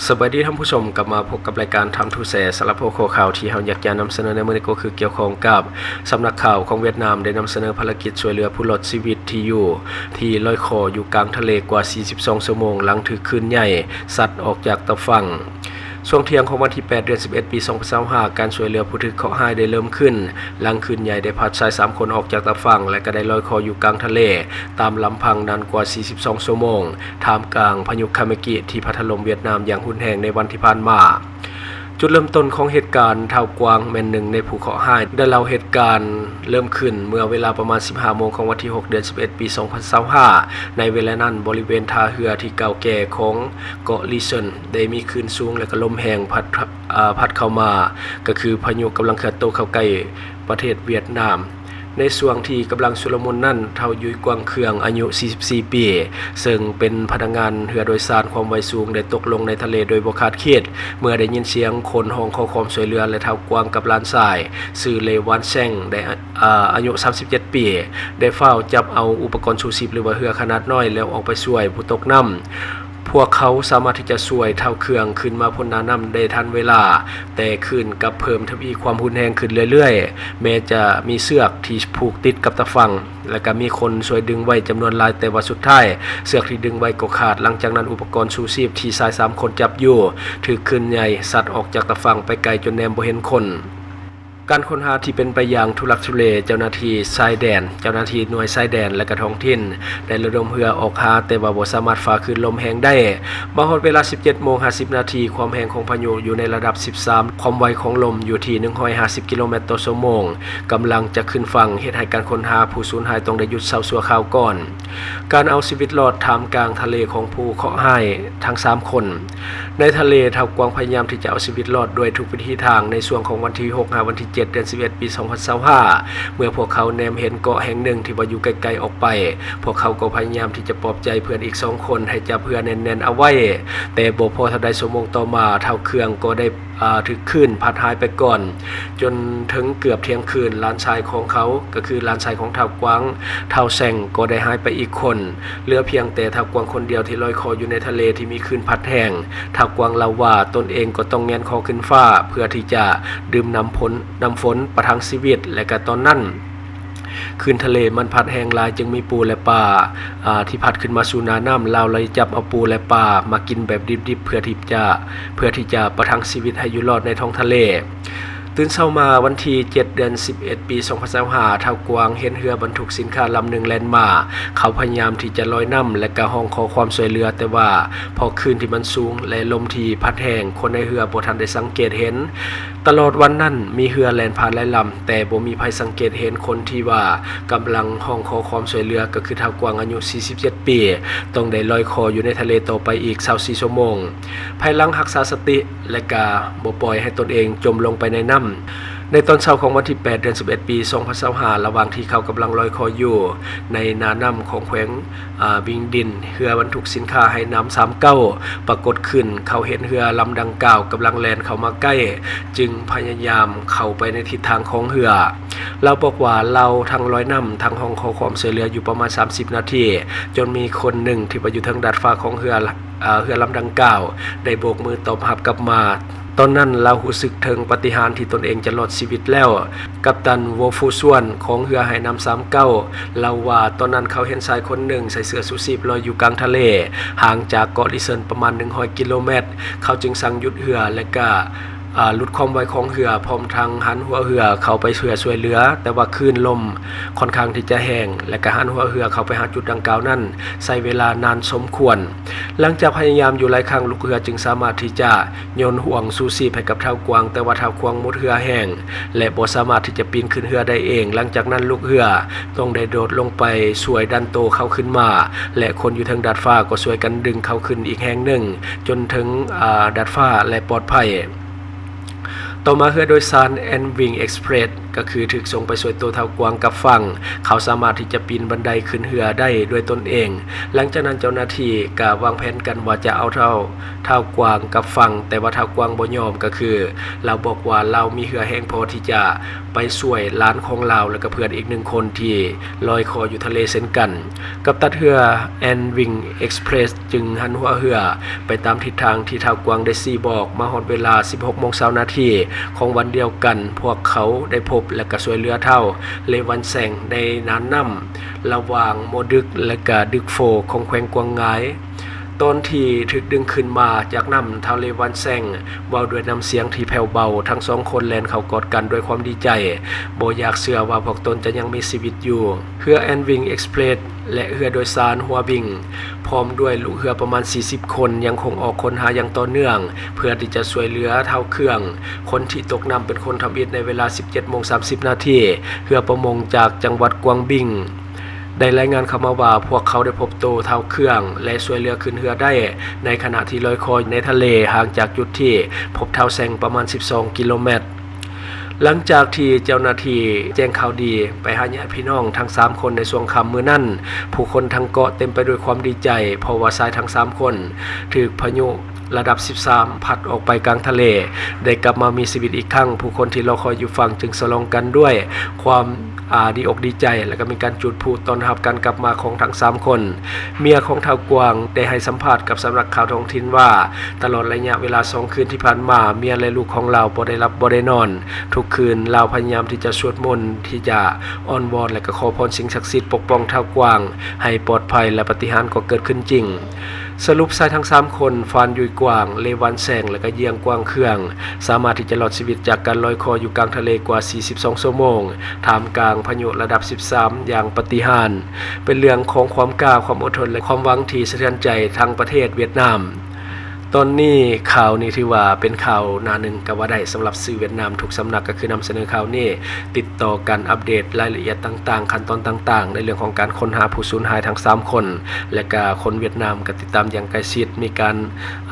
ສະບາຍດີທ່ານຜູ້ຊົມ, ກັບມາພົບກັບລາຍການ Time to Share. ສຳລັບຫົວຂໍ້ຂ່າວທີ່ເຮົາຢາກຈະນຳສະເໜີໃນມື້ນີ້ກໍຄືກ່ຽວຂ້ອງກັບສຳນັກຂ່າວຂອງຫວຽດນາມໄດ້ນຳສະເໜີພາລະກິດຊ່ວຍເຫຼືອຜູ້ລອດຊີວິດທີ່ຢູ່ ທີ່ລອຍຄໍຢູ່ກາງທະເລກວ່າສີ່ສິບສອງຊົ່ວໂມງ ຫຼັງຖືກຄື້ນໃຫຍ່ຊັດອອກຈາກຕາຝັ່ງ. ຊ່ວງທ່ຽງຂອງວັນທີແປດ ເດືອນສິບເອັດ ປີສອງພັນຊາວຫ້າ ການຊ່ວຍເຫຼືອຜູ້ຖືກເຄາະຮ້າຍໄດ້ເລີ່ມຂຶ້ນ ຫຼັງຄື້ນໃຫຍ່ໄດ້ພັດຊາຍສາມຄົນອອກຈາກຕາຝັ່ງ ແລະ ກໍໄດ້ລອຍຄໍຢູ່ກາງທະເລຕາມລຳພັງນານກວ່າສີ່ສິບສອງຊົ່ວໂມງ ທ່າມກາງພາຍຸຄາເມກິທີ່ພັດຖະລົມຫວຽດນາມຢ່າງຮຸນແຮງໃນວັນທີ່ຜ່ານມາ. ຈຸດເລີ່ມຕົ້ນຂອງເຫດການ ທ້າວກວາງແມ່ນໜຶ່ງໃນຜູ້ເຄາະຮ້າຍ ໄດ້ເລົ່າເຫດການເລີ່ມຂຶ້ນເມື່ອເວລາປະມານສິບຫ້າໂມງຂອງວັນທີຫົກ ເດືອນສິບເອັດ ປີສອງພັນຊາວຫ້າ ໃນເວລານັ້ນ ບໍລິເວນທ່າເຮືອທີ່ເກົ່າແກ່ຂອງເກາະລີເຊິນ ໄດ້ມີຄື້ນສູງ ແລະ ກໍລົມແຮງພັດ ເອີ່ ພັດເຂົ້າມາ ກໍຄືພາຍຸກຳລັງເຄື່ອນໂຕເຂົ້າໃກ້ປະເທດຫວຽດນາມ. ໃນຊ່ວງທີ່ກຳລັງຊຸລະມຸນນັ້ນ, ທ້າວ ຢຸຍ ກວາງເຄືອງ ອາຍຸສີ່ສິບສີ່ປີ ເຊິ່ງເປັນພະນັກງານເຮືອໂດຍສານຄວາມໄວສູງ ໄດ້ຕົກລົງໃນທະເລໂດຍບໍ່ຄາດຄິດ ເມື່ອໄດ້ຍິນສຽງຄົນຮ້ອງຂໍຄວາມຊ່ວຍເຫຼືອ ແລະ ທ້າວ ກວາງ ກັບຫຼານຊາຍ ຊື່ ເລ ຫວານແຊງ ໄດ້ ອາ ອາຍຸສາມສິບເຈັດປີ ໄດ້ຟ້າວຈັບເອົາອຸປະກອນຊູຊີບ ຫຼືວ່າເຮືອຂະໜາດນ້ອຍ ແລ້ວອອກໄປຊ່ວຍຜູ້ຕົກນ້ຳ. ພວກເຂົາສາມາດທີ່ຈະຊ່ວຍທ້າວເຄືອງຂຶ້ນມາພົ້ນໜ້ານ້ຳໄດ້ທັນເວລາ, ແຕ່ຄື້ນກັບເພີ່ມທະວີຄວາມຮຸນແຮງຂຶ້ນເລື້ອຍໆ. ແມ້ຈະມີເຊືອກທີ່ຜູກຕິດກັບຕາຝັ່ງ ແລະ ກໍມີຄົນຊ່ວຍດຶງໄວ້ຈຳນວນຫຼາຍ, ແຕ່ວ່າສຸດທ້າຍເຊືອກທີ່ດຶງໄວ້ກໍຂາດ. ຫຼັງຈາກນັ້ນ ອຸປະກອນຊູຊີບທີ່ຊາຍສາມຄົນຈັບຢູ່ ຖືກຄື້ນໃຫຍ່ຊັດອອກຈາກຕາຝັ່ງໄປໄກຈົນແນມບໍ່ເຫັນຄົນ. ການຄົ້ນຫາທີ່ເປັນໄປຢ່າງທຸລັກທຸເລ, ເຈົ້າໜ້າທີ່ຊາຍແດນ, ເຈົ້າໜ້າທີ່ໜ່ວຍຊາຍແດນ ແລະ ກະທ້ອງຖິ່ນ ໄດ້ລະດົມເຮືອອອກຫາ, ແຕ່ວ່າບໍ່ສາມາດຝ່າຄື້ນລົມແຮງໄດ້. ມາຮອດເວລາສິບເຈັດໂມງຫ້າສິບນາທີ, ຄວາມແຮງຂອງພາຍຸຢູ່ໃນລະດັບສິບສາມ, ຄວາມໄວຂອງລົມຢູ່ທີ່ໜຶ່ງຮ້ອຍຫ້າສິບກິໂລແມັດຕໍ່ຊົ່ວໂມງ, ກຳລັງຈະຂຶ້ນຝັ່ງ, ເຮັດໃຫ້ການຄົ້ນຫາຜູ້ສູນຫາຍຕ້ອງໄດ້ຢຸດເຊົາຊົ່ວຄາວກ່ອນ. ການເອົາຊີວິດລອດທ່າມກາງທະເລຂອງຜູ້ເຄາະຮ້າຍທັງສາມຄົນ. ໃນທະເລ, ທ້າວກວາງພະຍາຍາມທີ່ຈະເອົາຊີວິດລອດດ້ວຍທຸກວິທີທາງໃນຊ່ວງຂອງວັນທີຫົກ ຫາວັນທີເຈັດ ເດືອນສິບເອັດ ປີສອງພັນຊາວຫ້າ ເມື່ອພວກເຂົາແນມເຫັນເກາະແຫ່ງໜຶ່ງທີ່ວ່າຢູ່ໄກໆອອກໄປ, ພວກເຂົາກໍພະຍາຍາມທີ່ຈະປອບໃຈເພື່ອນອີກສອງຄົນໃຫ້ຈັບເຮືອແໜ້ນໆເອົາໄວ້. ແຕ່ບໍ່ພໍເທົ່າໃດຊົ່ວໂມງຕໍ່ມາ, ທ້າວເຄືອງກໍໄດ້ ອາ ຖືກຄື້ນພັດຫາຍໄປກ່ອນ ຈົນເຖິງເກືອບທ່ຽງຄືນ. ຫຼານຊາຍຂອງເຂົາ ກໍຄືຫຼານຊາຍຂອງທ້າວກວາງ, ທ້າວແຊງ ກໍໄດ້ຫາຍໄປອີກຄົນ. ເຫຼືອພຽງແຕ່ທ້າວກວາງຄົນດຽວທີ່ລອຍຄໍຢູ່ໃນທະເລທີ່ມີຄື້ນພັດແຮງ. ທ້າວກວາງເລົ່າວ່າຕົນເອງກໍຕ້ອງແຫງນຄໍຂຶ້ນຟ້າເພື່ອທີ່ຈະດື່ມນ້ຳຝົນ, ນ້ຳຝົນປະທັງຊີວິດ ແລະ ກະຕອນນັ້ນ ຄື້ນທະເລມັນພັດແຮງຫຼາຍ ຈຶ່ງມີປູ ແລະ ປາ ອາ ທີ່ພັດຂຶ້ນມາສູ່ໜ້ານ້ຳ. ລາວເລີຍຈັບເອົາປູ ແລະ ປາມາກິນແບບດິບໆ ເພື່ອທີ່ຈະ ເພື່ອທີ່ຈະປະທັງຊີວິດໃຫ້ຢູ່ລອດໃນທ້ອງທະເລ. ຕື່ນເຊົ້າມາວັນທີເຈັດ ເດືອນສິບເອັດ ປີສອງພັນຊາວຫ້າ ທ້າວກວາງເຫັນເຮືອບັນທຸກສິນຄ້າລຳໜຶ່ງແລ່ນມາ. ເຂົາພະຍາຍາມທີ່ຈະລອຍນ້ຳ ແລະ ກະຮ້ອງຂໍຄວາມຊ່ວຍເຫຼືອ, ແຕ່ວ່າເພາະຄື້ນທີ່ມັນສູງ ແລະ ລົມທີ່ພັດແຮງ, ຄົນໃນເຮືອບໍ່ທັນໄດ້ສັງເກດເຫັນ. ຕະຫຼອດວັນນັ້ນ ມີເຮືອແລ່ນຜ່ານຫຼາຍລຳ, ແຕ່ບໍ່ມີໃຜສັງເກດເຫັນຄົນທີ່ວ່າກຳລັງຮ້ອງຂໍຄວາມຊ່ວຍເຫຼືອ, ກໍຄືທ້າວກວາງ ອາຍຸສີ່ສິບເຈັດປີ ຕ້ອງໄດ້ລອຍຄໍຢູ່ໃນທະເລຕໍ່ໄປອີກຊາວສີ່ຊົ່ວໂມງ ພາຍຫຼັງຮັກສາສະຕິ ແລະ ກະບໍ່ປ່ອຍໃຫ້ຕົນເອງຈົມລົງໄປໃນນ້ຳ. ໃນຕອນເຊົ້າຂອງວັນທີແປດ ເດືອນສິບເອັດ ປີສອງພັນຊາວຫ້າ ລະຫວ່າງທີ່ເຂົາກຳລັງລອຍຄໍຢູ່ໃນໜ້ານ້ຳຂອງແຂວງ ອາ ວິງດິນ, ເຮືອບັນທຸກສິນຄ້າໄຫນ້ຳສາມເກົ້າ ປາກົດຂຶ້ນ. ເຂົາເຫັນເຮືອລຳດັ່ງກ່າວກຳລັງແລ່ນເຂົ້າມາໃກ້, ຈຶ່ງພະຍາຍາມເຂົ້າໄປໃນທິດທາງຂອງເຮືອ. ລາວບອກວ່າລາວທັງລອຍນ້ຳ ທັງຮ້ອງຂໍຄວາມຊ່ວຍເຫຼືອຢູ່ປະມານສາມສິບນາທີ, ຈົນມີຄົນໜຶ່ງທີ່ວ່າຢູ່ເທິງດາດຟ້າຂອງເຮືອ ອາ ເຮືອລຳດັ່ງກ່າວ ໄດ້ໂບກມືຕອບຮັບກັບມາ. ຕອນນັ້ນລາວຮູ້ສຶກເຖິງປາຕິຫານທີ່ຕົນເອງຈະລອດຊີວິດແລ້ວ. ກັບຕັນ ໂວຟູຊວນ ຂອງເຮືອໄຫນ້ຳສາມເກົ້າ ເລົ່າວ່າຕອນນັ້ນເຂົາເຫັນຊາຍຄົນໜຶ່ງໃສ່ເສື້ອຊູຊີບລອຍຢູ່ກາງທະເລ, ຫ່າງຈາກເກາະລີເຊິນປະມານໜຶ່ງຮ້ອຍກິໂລແມັດ. ເຂົາຈຶ່ງສັ່ງຢຸດເຮືອ ແລະ ກະ ອາ ຫຼຸດຄວາມໄວຂອງເຮືອ ພ້ອມທັງຫັນຫົວເຮືອເຂົ້າໄປເພື່ອຊ່ວຍເຫຼືອ, ແຕ່ວ່າຄື້ນລົມຂ້ອນຂ້າງທີ່ຈະແຮງ ແລະ ກະຫັນຫົວເຮືອເຂົ້າໄປຫາຈຸດດັ່ງກ່າວນັ້ນ ໃຊ້ເວລານານສົມຄວນ. ຫຼັງຈາກພະຍາຍາມຢູ່ຫຼາຍຄັ້ງ, ລູກເຮືອຈຶ່ງສາມາດທີ່ຈະໂຍນຫ່ວງຊູຊີບໃຫ້ກັບທ້າວກວາງ, ແຕ່ວ່າທ້າວກວາງໝົດເຫື່ອແຮງ ແລະ ບໍ່ສາມາດທີ່ຈະປີນຂຶ້ນເຮືອໄດ້ເອງ. ຫຼັງຈາກນັ້ນ, ລູກເຮືອຕ້ອງໄດ້ໂດດລົງໄປຊ່ວຍດັນໂຕເຂົາຂຶ້ນມາ ແລະ ຄົນຢູ່ເທິງດາດຟ້າກໍຊ່ວຍກັນດຶງເຂົາຂຶ້ນອີກແຮງໜຶ່ງ ຈົນເຖິງ ອາ ດາດຟ້າ ແລະ ປອດໄພ. ຕໍ່ມາເຮືອໂດຍສານ Anwing Express ກໍຄືຖືກສົ່ງໄປຊ່ວຍໂຕທ້າວກວາງກັບຝັ່ງ. ເຂົາສາມາດທີ່ຈະປີນບັນໄດຂຶ້ນເຮືອໄດ້ດ້ວຍຕົນເອງ. ຫຼັງຈາກນັ້ນເຈົ້າໜ້າທີ່ກໍວາງແຜນກັນວ່າຈະເອົາທ້າວ ທ້າວກວາງກັບຝັ່ງ, ແຕ່ວ່າທ້າວກວາງບໍ່ຍອມ, ກໍຄືລາວບອກວ່າລາວມີເຮືອແຮງພໍທີ່ຈະໄປຊ່ວຍຫຼານຂອງລາວ ແລະ ກໍເພື່ອນອີກໜຶ່ງຄົນທີ່ລອຍຄໍຢູ່ທະເລເຊັ່ນກັນ. ກັບຕັນເຮືອ Anving Express ຈຶ່ງຫັນຫົວເຮືອໄປຕາມທິດທາງທີ່ທ້າວກວາງໄດ້ຊີ້ບອກ. ມາຮອດເວລາສິບຫົກໂມງຊາວນາທີຂອງວັນດຽວກັນ, ພວກເຂົາໄດ້ພົບ ແລະ ກະຊ່ວຍເຫຼືອທ້າວ ເລວັນແຊງ ໃນນ່ານນ້ຳລະຫວ່າງມໍດຶກ ແລະ ກະດຶກໂຟຂອງແຂວງກວາງງາຍ. ຕອນທີ່ຖືກດຶງຂຶ້ນມາຈາກນ້ຳ, ທ້າວ ເລວັນແຊງ ເວົ້າດ້ວຍນ້ຳສຽງທີ່ແຜ່ວເບົາ. ທັງສອງຄົນແລ່ນເຂົ້າກອດກັນດ້ວຍຄວາມດີໃຈ, ບໍ່ຢາກເຊື່ອວ່າພວກຕົນຈະຍັງມີຊີວິດຢູ່. ເຮືອ Anving Express ແລະ ເຮືອໂດຍສານຫົວບິງ ພ້ອມດ້ວຍລູກເຮືອປະມານສີ່ສິບຄົນ ຍັງຄົງອອກຄົ້ນຫາຢ່າງຕໍ່ເນື່ອງ ເພື່ອທີ່ຈະຊ່ວຍເຫຼືອທ້າວເຄື່ອງ ຄົນທີ່ຕົກນ້ຳເປັນຄົນທຳອິດໃນເວລາສິບເຈັດໂມງສາມສິບນາທີ. ເຮືອປະມົງຈາກຈັງຫວັດກວາງບິງ ໄດ້ລາຍງານເຂົ້າມາວ່າ ພວກເຂົາໄດ້ພົບໂຕທ້າວເຄື່ອງ ແລະ ຊ່ວຍເຫຼືອຂຶ້ນເຮືອໄດ້ ໃນຂະນະທີ່ລອຍຄໍໃນທະເລຫ່າງຈາກຈຸດທີ່ພົບທ້າວແຊງປະມານສິບສອງກິໂລແມັດ. ຫຼັງຈາກທີ່ເຈົ້າໜ້າທີ່ແຈ້ງຂ່າວດີໄປຫາຍາດພີ່ນ້ອງທັງສາມຄົນໃນຊ່ວງຄ່ຳມື້ນັ້ນ, ຜູ້ຄົນທັງເກາະເຕັມໄປດ້ວຍຄວາມດີໃຈ ເພາະວ່າຊາຍທັງສາມຄົນຖືກພາຍຸ ລະດັບສິບສາມ ພັດອອກໄປກາງທະເລ ໄດ້ກັບມາມີຊີວິດອີກຄັ້ງ. ຜູ້ຄົນທີ່ລໍຄອຍຢູ່ຝັ່ງຈຶ່ງສະຫຼອງກັນດ້ວຍຄວາມ ອາ ດີອົກດີໃຈ ແລະ ກໍມີການຈູດພລຸຕ້ອນຮັບການກັບມາຂອງທັງສາມຄົນ. ເມຍຂອງທ້າວກວາງໄດ້ໃຫ້ສຳພາດກັບສຳນັກຂ່າວທ້ອງຖິ່ນວ່າ ຕະຫຼອດໄລຍະເວລາສອງຄືນທີ່ຜ່ານມາ, ເມຍ ແລະ ລູກຂອງລາວບໍ່ໄດ້ຫຼັບບໍ່ໄດ້ນອນ. ທຸກຄືນລາວພະຍາຍາມທີ່ຈະສວດມົນ ທີ່ຈະອ້ອນວອນ ແລະ ກໍຂໍພອນສິ່ງສັກສິດປົກປ້ອງທ້າວກວາງໃຫ້ປອດໄພ ແລະ ປາຕິຫານກໍເກີດຂຶ້ນຈິງ. ສະຫຼຸບຊາຍທັງສາມຄົນ ຟານ ຍຸຍກວາງ, ເລວັນແຊງ ແລະ ກະ ຢ້ຽງກວາງເຄື່ອງ ສາມາດທີ່ຈະລອດຊີວິດຈາກການລອຍຄໍຢູ່ກາງທະເລກວ່າສີ່ສິບສອງຊົ່ວໂມງ ທ່າມກາງພາຍຸລະດັບສິບສາມ ຢ່າງປາຕິຫານ. ເປັນເລື່ອງຂອງຄວາມກ້າ, ຄວາມອົດທົນ ແລະ ຄວາມຫວັງທີ່ສະເທືອນໃຈທັງປະເທດຫວຽດນາມ. ຕອນນີ້ຂ່າວນີ້ຖືວ່າເປັນຂ່າວໜ້າໜຶ່ງກໍວ່າໄດ້ ສຳລັບສື່ຫວຽດນາມທຸກສຳນັກກໍຄືນຳສະເໜີຂ່າວນີ້ ຕິດຕໍ່ການອັບເດດລາຍລະອຽດຕ່າງໆ ຂັ້ນຕອນຕ່າງໆ ໃນເລື່ອງຂອງການຄົ້ນຫາຜູ້ສູນຫາຍທັງສາມຄົນ ແລະກະຄົນຫວຽດນາມກໍຕິດຕາມຢ່າງໃກ້ຊິດ ມີການ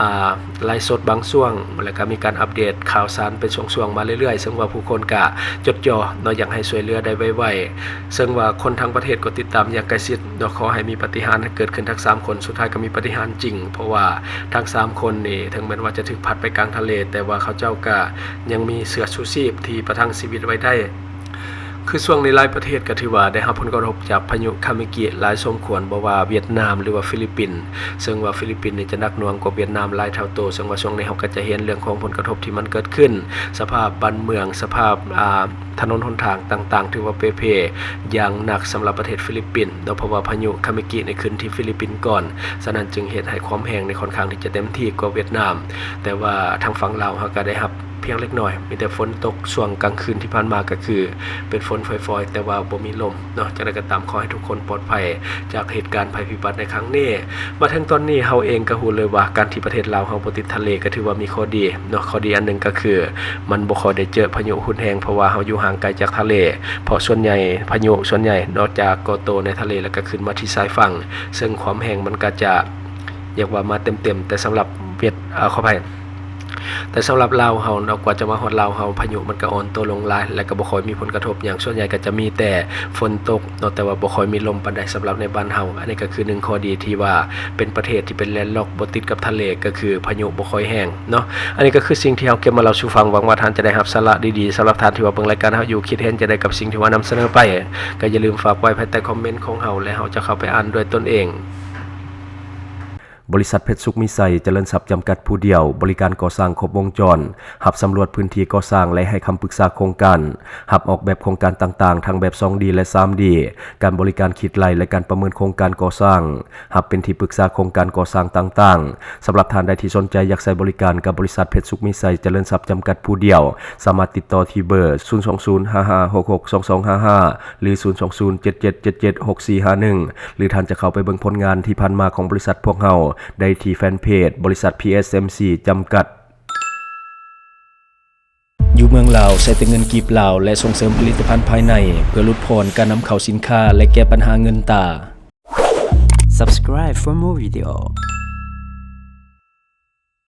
ອ່າ ໄລຟ໌ສົດບາງຊ່ວງ ແລະກະມີການອັບເດດຂ່າວສານເປັນຊ່ວງໆມາເລື້ອຍໆ ເຊິ່ງວ່າຜູ້ຄົນກະຈົດຈ່ອເນາະ ຢາກໃຫ້ຊ່ວຍເຫຼືອໄດ້ໄວໆ ເຊິ່ງວ່າຄົນທັງປະເທດກໍຕິດຕາມຢ່າງໃກ້ຊິດເນາະ ຂໍໃຫ້ມີປາຕິຫານເກີດຂຶ້ນທັງສາມຄົນ. ສຸດທ້າຍກໍມີປາຕິຫານຈິງ ເພາະວ່າທັງສາມຄົນນີ້ ເຖິງແມ່ນວ່າຈະຖືກພັດໄປກາງທະເລ ແຕ່ວ່າເຂົາເຈົ້າກະຍັງມີເສື້ອຊູຊີບທີ່ປະທັງຊີວິດໄວ້ໄດ້. ຄືຊ່ວງນີ້ຫຼາຍປະເທດກໍຖືວ່າໄດ້ຮັບຜົນກະທົບຈາກພາຍຸຄາມິກິຫຼາຍສົມຄວນ, ບໍ່ວ່າຫວຽດນາມ ຫຼືວ່າຟີລິບປິນ, ເຊິ່ງວ່າຟີລິບປິນນີ້ຈະໜັກໜ່ວງກວ່າຫວຽດນາມຫຼາຍເທົ່າໂຕ. ເຊິ່ງວ່າຊ່ວງນີ້ເຮົາກໍຈະເຫັນເລື່ອງຂອງຜົນກະທົບທີ່ມັນເກີດຂຶ້ນ, ສະພາບບ້ານເມືອງ, ສະພາບ ອ່າ ຖະໜົນຫົນທາງຕ່າງໆ ຖືວ່າເປ່ເພຢ່າງໜັກສຳລັບປະເທດຟີລິບປິນເນາະ, ເພາະວ່າພາຍຸຄາມິກິນີ້ຂຶ້ນທີ່ຟີລິບປິນກ່ອນ, ສະນັ້ນຈຶ່ງເຮັດໃຫ້ຄວາມແຮງນີ້ຄ່ອນຂ້າງທີ່ຈະເຕັມທີ່ກວ່າຫວຽດນາມ. ແຕ່ວ່າທາງຝັ່ງລາວເຮົາກໍໄດ້ຮັບພຽງເລັກນ້ອຍ, ມີແຕ່ຝົນຕົກຊ່ວງກາງຄືນທີ່ຜ່ານມາກໍຄືເປັນຝົນຝອຍໆ ແຕ່ວ່າບໍ່ມີລົມເນາະ. ຈັ່ງໃດກໍຕາມ ຂໍໃຫ້ທຸກຄົນປອດໄພຈາກເຫດການໄພພິບັດໃນຄັ້ງນີ້. ມາເຖິງຕອນນີ້ເຮົາເອງກໍຮູ້ເລີຍວ່າ ການທີ່ປະເທດລາວເຮົາບໍ່ຕິດທະເລກໍຖືວ່າມີຂໍ້ດີເນາະ. ຂໍ້ດີອັນໜຶ່ງກໍຄື ມັນບໍ່ຄ່ອຍໄດ້ເຈີພາຍຸຮຸນແຮງ ເພາະວ່າເຮົາຢູ່ຫ່າງໄກຈາກທະເລ, ເພາະສ່ວນໃຫຍ່ພາຍຸສ່ວນໃຫຍ່ນອກຈາກກໍ່ໂຕໃນທະເລ ແລ້ວກໍຂຶ້ນມາທີ່ຊາຍຝັ່ງ, ເຊິ່ງຄວາມແຮງມັນກໍຈະ ຮຽກວ່າມາເຕັມໆ. ແຕ່ສຳລັບຫວຽດ ເອີ ຂໍອະໄພ, ແຕ່ສຳລັບລາວເຮົາເນາະ, ກວ່າຈະມາຮອດລາວເຮົາ ພາຍຸມັນກໍອ່ອນຕົວລົງຫຼາຍ ແລ້ວກໍບໍ່ຄ່ອຍມີຜົນກະທົບຫຍັງ, ສ່ວນໃຫຍ່ກໍຈະມີແຕ່ຝົນຕົກເນາະ ແຕ່ວ່າບໍ່ຄ່ອຍມີລົມປານໃດສຳລັບໃນບ້ານເຮົາ. ອັນນີ້ກໍຄືໜຶ່ງຂໍ້ດີທີ່ວ່າເປັນປະເທດທີ່ເປັນແລນລັອກ ບໍ່ຕິດກັບທະເລ, ກໍຄືພາຍຸບໍ່ຄ່ອຍແຮງເນາະ. ອັນນີ້ກໍຄືສິ່ງທີ່ເຮົາເກັບມາເລົ່າສູ່ຟັງ, ຫວັງວ່າທ່ານຈະໄດ້ຮັບສາລະດີໆ. ສຳລັບທ່ານທີ່ວ່າເບິ່ງລາຍການເຮົາຢູ່ ຄິດເຫັນຈັ່ງໃດກັບສິ່ງທີ່ວ່ານຳສະເໜີໄປ, ກໍຢ່າລືມຝາກໄວ້ພາຍໃຕ້ຄອມເມັນຂອງເຮົາ ແລະ ເຮົາຈະເຂົ້າໄປອ່ານດ້ວຍຕົນເອງ. ບໍລິສັດເພັດສຸກມີໄຊຈະເລີນຊັບຈຳກັດຜູ້ດຽວ ບໍລິການກໍ່ສ້າງຄົບວົງຈອນ, ຮັບສຳຫຼວດພື້ນທີ່ກໍ່ສ້າງ ແລະ ໃຫ້ຄຳປຶກສາໂຄງການ, ຮັບອອກແບບໂຄງການຕ່າງໆ ທັງແບບສອງດີ ແລະ ສາມດີ, ການບໍລິການຂີດໄລ່ ແລະ ການປະເມີນໂຄງການກໍ່ສ້າງ, ຮັບເປັນທີ່ປຶກສາໂຄງການກໍ່ສ້າງຕ່າງໆ. ສຳລັບທ່ານໃດທີ່ສົນໃຈຢາກໃຊ້ບໍລິການກັບບໍລິສັດເພັດສຸກມີໄຊຈະເລີນຊັບຈຳກັດຜູ້ດຽວ, ສາມາດຕິດຕໍ່ທີ່ເບີ ສູນສອງສູນ ຫ້າຫ້າຫົກຫົກສອງສອງຫ້າຫ້າ ຫຼື ສູນສອງສູນ ເຈັດເຈັດເຈັດເຈັດ ຫົກສີ່ຫ້າໜຶ່ງ ຫຼື ທ່ານຈະເຂົ້າໄປເບິ່ງຜົນງານທີ່ຜ່ານມາຂອງບໍລິສັດພວກເຮົາໄດ້ທີ່ແຟນເພຈ ບໍລິສັດ ພີເອັສເອັມຊີ ຈຳກັດ. ຢູ່ເມືອງລາວ ໃຊ້ແຕ່ເງິນກີບລາວ ແລະ ສົ່ງເສີມຜະລິດຕະພັນພາຍໃນ ເພື່ອຫຼຸດຜ່ອນການນຳເຂົ້າສິນຄ້າ ແລະ ແກ້ບັນຫາເງິນຕາ. Subscribe for more video.